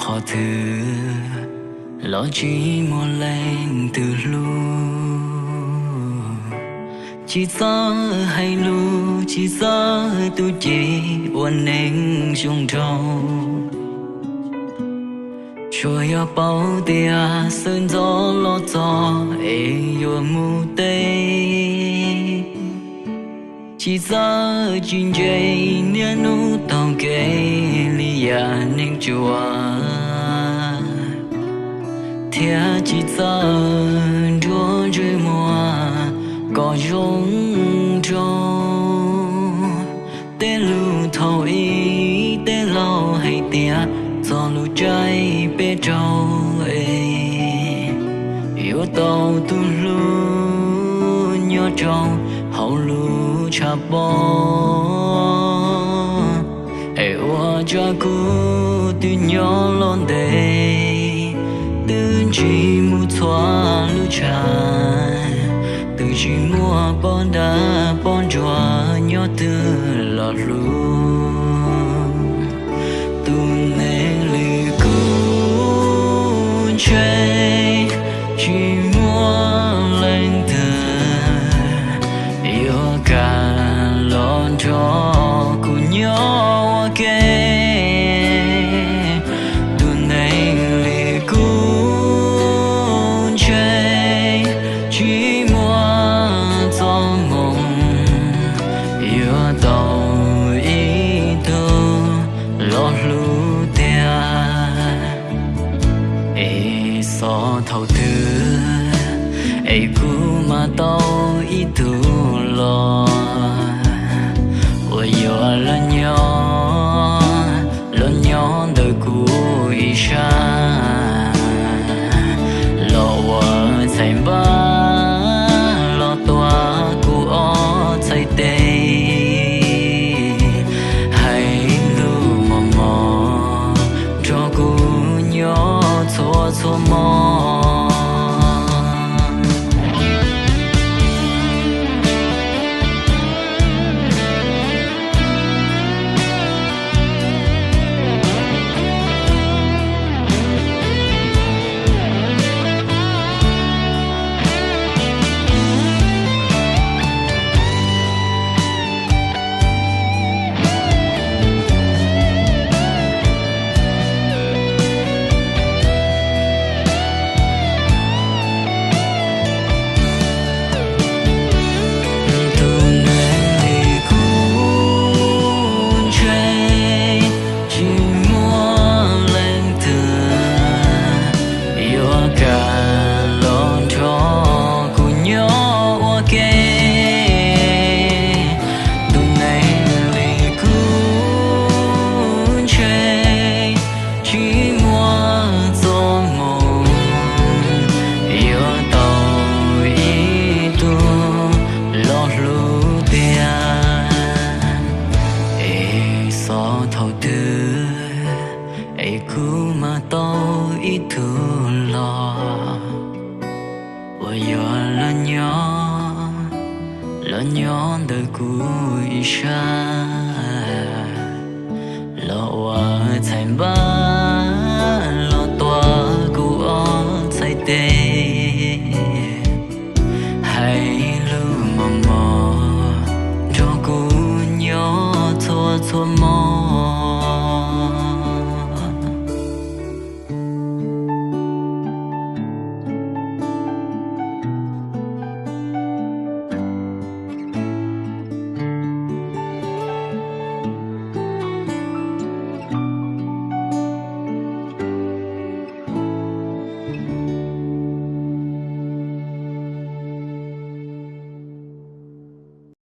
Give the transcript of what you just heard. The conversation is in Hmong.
Qhov twg los tsis muaj leej twg hlub. Tsis txawj hais lus, tsis txawj tu cev ua neej zoo nraug. Tsuas yog paub tias sawv ntxov los txog es yuav mus teb. Tsis txawj tsis ntse niaj hnub taug kev li yam neeg tsuas, thiab tsis txawj nruab ntsej muag kom zoo nraug. Tej lus thaum ub tej laus hais tias txog lub caij peb rau es yuav tau tus hlub nyob rau hauv lub tshav pob. Es ua rau kuv twb nyob los ntev, twb ntsib mus txhua lub tshav, twb tsis muaj poj nrag poj ntsuag nyob twg los hlub. Tus neeg li kuv ntshe tsis muaj leej twg yuav kam los nrog kuv nyob ua ke. Tus neeg li kuv ntshe tsis muaj txoj hmoo yuav tau ib tug los hlub tiag. Es xyov thaum twg es kuv mam tau ib tug los uas yuav los nyob, los nyob ntawm kuv ib sab, los ua txhais npab los tuav kuv ob txhais tes, hais lus mos mos nrog kuv nyob txhua txhua hmo. Tus neeg li kuv ntshe tsis muaj leej twg yuav kam los nrog kuv nyob ua ke. Tus neeg li kuv ntshe tsis muaj txoj hmoo yuav tau ib tug los hlub tiag. Es xyov thaum twg es kuv mam tau ib tug los uas yuav los nyob, los nyob ntawm kuv ib sab, los ua txhais npab